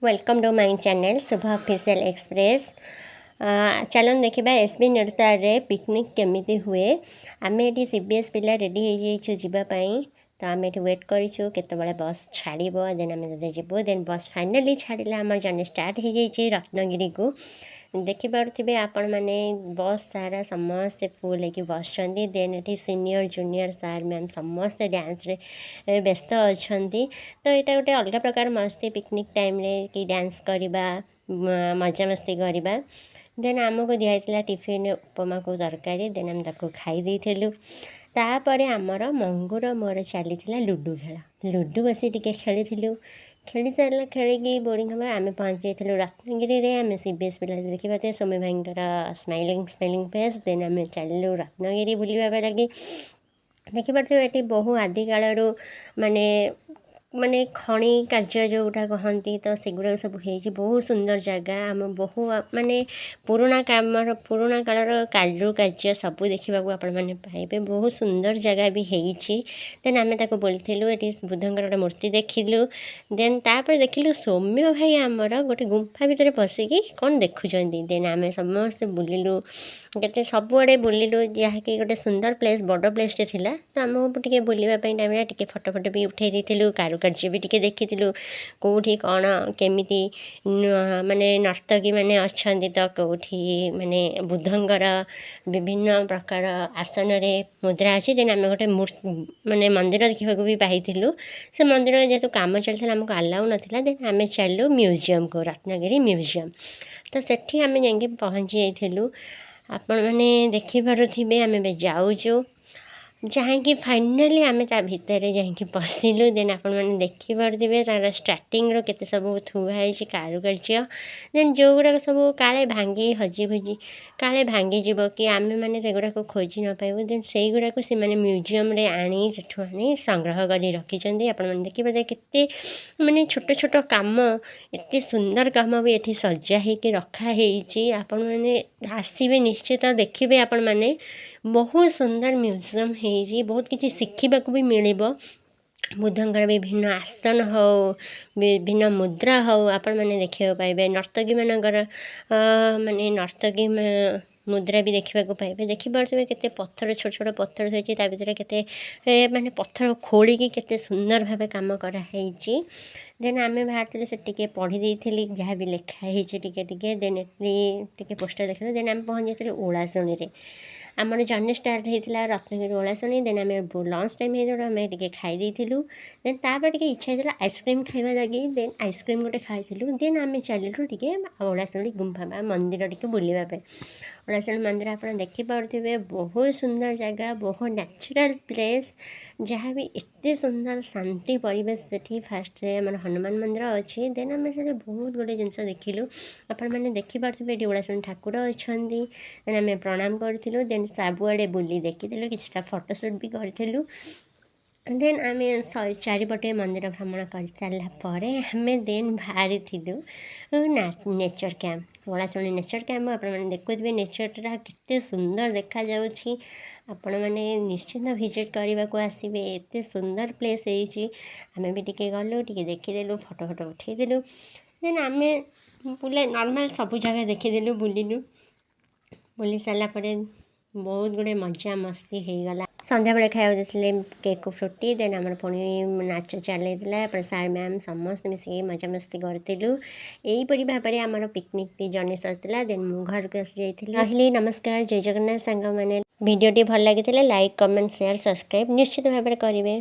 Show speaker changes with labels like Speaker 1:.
Speaker 1: Welcome to my channel Shubha official express. ଚାଲନ୍ତୁ ଦେଖିବା S B ନିର୍ତାରରେ picnic କେମିତି ହୁଏ। ଆମେ ଏଠି ସିବିଏସ୍ ପିଲା ରେଡ଼ି ହେଇଯାଇଛୁ ଯିବା ପାଇଁ। ତ ଆମେ ଏଠି ୱେଟ୍ କରିଛୁ କେତେବେଳେ ବସ୍ ଛାଡ଼ିବ, ଦେନ୍ ଆମେ ଯଦି ଯିବୁ। ଦେନ୍ ବସ୍ ଫାଇନାଲି ଛାଡ଼ିଲା। ଆମର ଜର୍ଣ୍ଣି ଷ୍ଟାର୍ଟ ହେଇଯାଇଛି ରତ୍ନଗିରିକୁ। ଦେଖିପାରୁଥିବେ ଆପଣମାନେ, ବସ୍ ସାରା ସମସ୍ତେ ଫୁଲ୍ ହେଇକି ବସିଛନ୍ତି। ଦେନ୍ ଏଠି ସିନିୟର, ଜୁନିୟର, ସାର୍, ମ୍ୟାମ୍ ସମସ୍ତେ ଡ୍ୟାନ୍ସରେ ବ୍ୟସ୍ତ ଅଛନ୍ତି। ତ ଏଇଟା ଗୋଟେ ଅଲଗା ପ୍ରକାର ମସ୍ତି, ପିକନିକ୍ ଟାଇମ୍ରେ କି ଡ୍ୟାନ୍ସ କରିବା, ମଜାମସ୍ତି କରିବା। ଦେନ୍ ଆମକୁ ଦିଆହେଇଥିଲା ଟିଫିନ୍ ଉପମାକୁ ତରକାରୀ। ଦେନ୍ ଆମେ ତାକୁ ଖାଇ ଦେଇଥିଲୁ। ତାପରେ ଆମର ମଙ୍ଗୁର ମୋର ଚାଲିଥିଲା ଲୁଡ଼ୁ ଖେଳ। ଲୁଡ଼ୁ ବସି ଟିକେ ଖେଳିଥିଲୁ। ଖେଳି ସାରିଲା, ଖେଳିକି ବୋରିଂ ହେବା, ଆମେ ପହଞ୍ଚି ଯାଇଥିଲୁ ରତ୍ନଗିରିରେ। ଆମେ ସିବିଏସ୍ ପିଲା, ଦେଖିପାରୁଥିବେ ସୌମ୍ୟ ଭାଇଙ୍କର ସ୍ମାଇଲିଂ ସ୍ମାଇଲିଂ ଫେସ୍। ଦେନ୍ ଆମେ ଚାଲିଲୁ ରତ୍ନଗିରି ବୁଲିବା ଲାଗି। ଦେଖିପାରୁଥିବେ, ଏଠି ବହୁ ଆଦିକାଳରୁ ମାନେ ମାନେ ଖଣି କାର୍ଯ୍ୟ ଯେଉଁଟା କହନ୍ତି, ତ ସେଗୁଡ଼ାକ ସବୁ ହେଇଛି। ବହୁତ ସୁନ୍ଦର ଜାଗା। ଆମ ବହୁ ମାନେ ପୁରୁଣା କାମର, ପୁରୁଣା କାଳର କାରୁକାର୍ଯ୍ୟ ସବୁ ଦେଖିବାକୁ ଆପଣମାନେ ପାଇବେ। ବହୁତ ସୁନ୍ଦର ଜାଗା ବି ହେଇଛି। ଦେନ୍ ଆମେ ତାକୁ ବୁଲିଥିଲୁ। ଏଠି ବୁଦ୍ଧଙ୍କର ଗୋଟେ ମୂର୍ତ୍ତି ଦେଖିଲୁ। ଦେନ୍ ତାପରେ ଦେଖିଲୁ ସୌମ୍ୟ ଭାଇ ଆମର ଗୋଟେ ଗୁମ୍ଫା ଭିତରେ ପଶିକି କ'ଣ ଦେଖୁଛନ୍ତି। ଦେନ୍ ଆମେ ସମସ୍ତେ ବୁଲିଲୁ, କେତେ ସବୁଆଡ଼େ ବୁଲିଲୁ, ଯାହାକି ଗୋଟେ ସୁନ୍ଦର ପ୍ଲେସ୍, ବଡ଼ ପ୍ଲେସ୍ଟେ ଥିଲା। ତ ଆମକୁ ଟିକେ ବୁଲିବା ପାଇଁ ଟାଇମ୍ ଟିକେ ଫଟୋ ଫଟୋ ବି ଉଠାଇ ଦେଇଥିଲୁ। କାରୁକାର୍ଯ୍ୟ ବି ଟିକେ ଦେଖିଥିଲୁ, କେଉଁଠି କ'ଣ କେମିତି ମାନେ ନର୍ତ୍ତକୀ ମାନେ ଅଛନ୍ତି, ତ କେଉଁଠି ମାନେ ବୁଦ୍ଧଙ୍କର ବିଭିନ୍ନ ପ୍ରକାର ଆସନରେ ମୁଦ୍ରା ଅଛି। ଦେନ୍ ଆମେ ଗୋଟେ ମାନେ ମନ୍ଦିର ଦେଖିବାକୁ ବି ପାଇଥିଲୁ। ସେ ମନ୍ଦିର ଯେହେତୁ କାମ ଚାଲିଥିଲା, ଆମକୁ ଆଲାଉ ନଥିଲା। ଦେନ୍ ଆମେ ଚାଲିଲୁ ମ୍ୟୁଜିୟମ୍କୁ, ରତ୍ନଗିରି ମ୍ୟୁଜିୟମ୍। ତ ସେଠି ଆମେ ଯାଇକି ପହଞ୍ଚି ଯାଇଥିଲୁ। ଆପଣମାନେ ଦେଖିପାରୁଥିବେ, ଆମେ ଏବେ ଯାଉଛୁ ଯାଇକି। ଫାଇନାଲି ଆମେ ତା ଭିତରେ ଯାଇକି ପଶିଲୁ। ଦେନ୍ ଆପଣମାନେ ଦେଖିପାରୁଥିବେ, ତା'ର ଷ୍ଟାର୍ଟିଂରୁ କେତେ ସବୁ ଥୁଆ ହେଇଛି କାରୁକାର୍ଯ୍ୟ। ଦେନ୍ ଯେଉଁଗୁଡ଼ାକ ସବୁ କାଳେ ଭାଙ୍ଗି ହଜି ଫଜି, କାଳେ ଭାଙ୍ଗିଯିବ କି ଆମେମାନେ ସେଗୁଡ଼ାକୁ ଖୋଜି ନ ପାଇବୁ, ଦେନ୍ ସେଇଗୁଡ଼ାକୁ ସେମାନେ ମ୍ୟୁଜିୟମ୍ରେ ଆଣି, ସେଠୁ ଆଣି ସଂଗ୍ରହ କରି ରଖିଛନ୍ତି। ଆପଣମାନେ ଦେଖିପାରିବେ, କେତେ ମାନେ ଛୋଟ ଛୋଟ କାମ, ଏତେ ସୁନ୍ଦର କାମ ବି ଏଠି ସଜା ହେଇକି ରଖା ହେଇଛି। ଆପଣମାନେ ଆସିବେ, ନିଶ୍ଚିତ ଦେଖିବେ। ଆପଣମାନେ, ବହୁତ ସୁନ୍ଦର ମ୍ୟୁଜିୟମ୍ ହେଇଛି, ବହୁତ କିଛି ଶିଖିବାକୁ ବି ମିଳିବ। ବୁଦ୍ଧଙ୍କର ବିଭିନ୍ନ ଆସନ ହଉ, ବିଭିନ୍ନ ମୁଦ୍ରା ହଉ, ଆପଣମାନେ ଦେଖିବାକୁ ପାଇବେ। ନର୍ତ୍ତକୀମାନଙ୍କର ମାନେ ନର୍ତ୍ତକୀ ମୁଦ୍ରା ବି ଦେଖିବାକୁ ପାଇବେ। ଦେଖିପାରୁଥିବେ, କେତେ ପଥର, ଛୋଟ ଛୋଟ ପଥର ହେଇଛି, ତା ଭିତରେ କେତେ ମାନେ ପଥର ଖୋଳିକି କେତେ ସୁନ୍ଦର ଭାବେ କାମ କରାହେଇଛି। ଦେନ୍ ଆମେ ବାହାରିଥିଲୁ, ସେଠି ଟିକେ ପଢ଼ି ଦେଇଥିଲି ଯାହା ବି ଲେଖା ହେଇଛି ଟିକେ ଟିକେ। ଦେନ୍ ଏଠି ଟିକେ ପୋଷ୍ଟର ଦେଖିଲୁ। ଦେନ୍ ଆମେ ପହଞ୍ଚି ଯାଇଥିଲୁ ଓଳାଶୁଣିରେ। ଆମର ଜର୍ଣ୍ଣି ଷ୍ଟାର୍ଟ ହେଇଥିଲା ରତ୍ନଗିରି ଓଳାଶୁଣି। ଦେନ୍ ଆମେ ଲଞ୍ଚ ଟାଇମ୍ ହେଇଥିଲା, ଆମେ ଟିକେ ଖାଇ ଦେଇଥିଲୁ। ଦେନ୍ ତାପରେ ଟିକେ ଇଚ୍ଛା ହେଇଥିଲା ଆଇସ୍କ୍ରିମ୍ ଖାଇବା ଲାଗି। ଦେନ୍ ଆଇସ୍କ୍ରିମ୍ ଗୋଟେ ଖାଇଥିଲୁ। ଦେନ୍ ଆମେ ଚାଲିଲୁ ଟିକେ ଓଳାଶୁଣି ଗୁମ୍ଫା ବା ମନ୍ଦିର ଟିକେ ବୁଲିବା ପାଇଁ। ଓଳାଶୁଣି ମନ୍ଦିର ଆପଣ ଦେଖିପାରୁଥିବେ, ବହୁତ ସୁନ୍ଦର ଜାଗା, ବହୁତ ନ୍ୟାଚୁରାଲ୍ ପ୍ଲେସ୍, ଯାହାବି ଏତେ ସୁନ୍ଦର ଶାନ୍ତି ପରିବେଶ ସେଠି। ଫାଷ୍ଟରେ ଆମର ହନୁମାନ ମନ୍ଦିର ଅଛି। ଦେନ୍ ଆମେ ସେଠି ବହୁତ ଗୁଡ଼ିଏ ଜିନିଷ ଦେଖିଲୁ। ଆପଣମାନେ ଦେଖିପାରୁଥିବେ, ଏଠି ଓଳାଶୁଣି ଠାକୁର ଅଛନ୍ତି। ଦେନ୍ ଆମେ ପ୍ରଣାମ କରିଥିଲୁ। ଦେନ୍ ସବୁଆଡ଼େ ବୁଲି ଦେଖିଥିଲୁ, କିଛିଟା ଫଟୋ ସୁଟ୍ ବି କରିଥିଲୁ। ଦେନ୍ ଆମେ ଚାରିପଟେ ମନ୍ଦିର ଭ୍ରମଣ କରିସାରିଲା ପରେ ଆମେ ଦେନ୍ ବାହାରିଥିଲୁ ନା nature camp, Olasuni nature camp. ଆପଣମାନେ ଦେଖୁଥିବେ, ନେଚର୍ଟା କେତେ ସୁନ୍ଦର ଦେଖାଯାଉଛି। ଆପଣମାନେ ନିଶ୍ଚିନ୍ତ ଭିଜିଟ୍ କରିବାକୁ ଆସିବେ, ଏତେ ସୁନ୍ଦର ପ୍ଲେସ୍ ହେଇଛି। ଆମେ ବି ଟିକେ ଗଲୁ, ଟିକେ ଦେଖିଦେଲୁ, ଫଟୋ ଫଟୋ ଉଠେଇଦେଲୁ। ଦେନ୍ ଆମେ ବୁଲେ ନର୍ମାଲ୍ ସବୁ ଜାଗା ଦେଖିଦେଲୁ, ବୁଲିଲୁ। ବୁଲି ସାରିଲା ପରେ ବହୁତ ଗୁଡ଼ିଏ ମଜା ମସ୍ତି ହେଇଗଲା। ସନ୍ଧ୍ୟାବେଳେ ଖାଇବାକୁ ଦେଇଥିଲେ କେକ୍, ଫ୍ରୁଟି। ଦେନ୍ ଆମର ପୁଣି ନାଚ ଚାଲିଥିଲା। ଏପଟେ ସାର୍, ମ୍ୟାମ୍ ସମସ୍ତେ ମିଶିକି ମଜାମସ୍ତି କରିଥିଲୁ। ଏଇପରି ଭାବରେ ଆମର ପିକନିକ୍ଟି ଜର୍ଣ୍ଣି ସରିଥିଲା। ଦେନ୍ ମୁଁ ଘରକୁ ଆସି ଯାଇଥିଲି। ରହିଲି, ନମସ୍କାର, ଜୟ ଜଗନ୍ନାଥ ସାଙ୍ଗମାନେ। ଭିଡ଼ିଓଟି ଭଲ ଲାଗିଥିଲେ ଲାଇକ୍, କମେଣ୍ଟ, ସେୟାର, ସବସ୍କ୍ରାଇବ୍ ନିଶ୍ଚିତ ଭାବରେ କରିବେ।